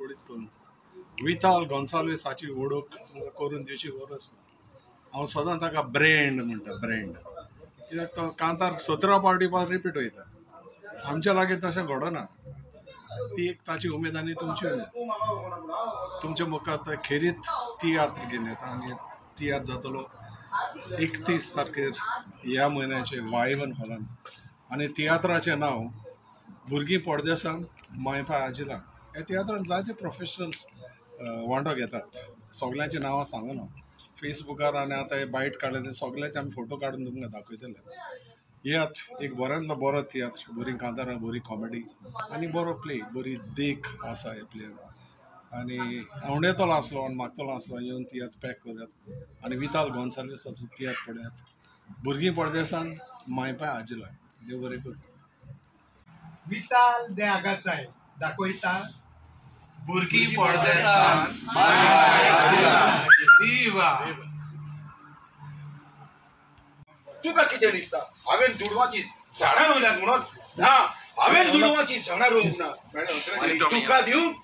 कुडकुडीत करून विताल गोन्साल्वीस हाची वळख करून दिवची गरज ना. हांव सदां ताका ब्रँड म्हणटा, ब्रँड, कित्याक तो कांतार 17 पावटी पार रिपीट वयता. आमच्या लागीं तशें घडना. ती एक ताची उमेद आनी तुमची उमेद. तुमच्या मुखार खेरीत तियात्र घेवन येता आनी तियात्र जातलो 31 तारखेर ह्या म्हयन्याचे वायवन हॉलान आनी तियात्राचें नांव भुरगीं पडदेसान मायपा आजिला. ह्या तियात्रान जायते प्रोफेशनल्स वांटो घेतात. सगल्यांची नांवां सांगना, फेसबुकार आनी आतां हे बायट काडले ते सगल्यांचे आमी फोटो काडून तुमकां दाखयतले. येयात, एक बऱ्यांतलो बरो तियात्र, बरी कांतारां, बरी कॉमेडी आनी बरो प्ले, बरी देख आसा ह्या प्लेयान. आनी आवडेतलो आसलो आनी मागतलो आसलो येवन तियात्र पॅक करात आनी विताल गोन्साल्वीसाचो तियात्र पळयात. भुरगीं पडदेसान मायपा आजिला. देव बरें करूं. विताल दे आगासाय दाखयता भुरगीं पडदेसान. तुका कितें दिसता हांवें दुडवाची झाडां रोयल्यात म्हणून? ना, हांवें दुडवाची झाडां रोवंक ना. तुका दिवंक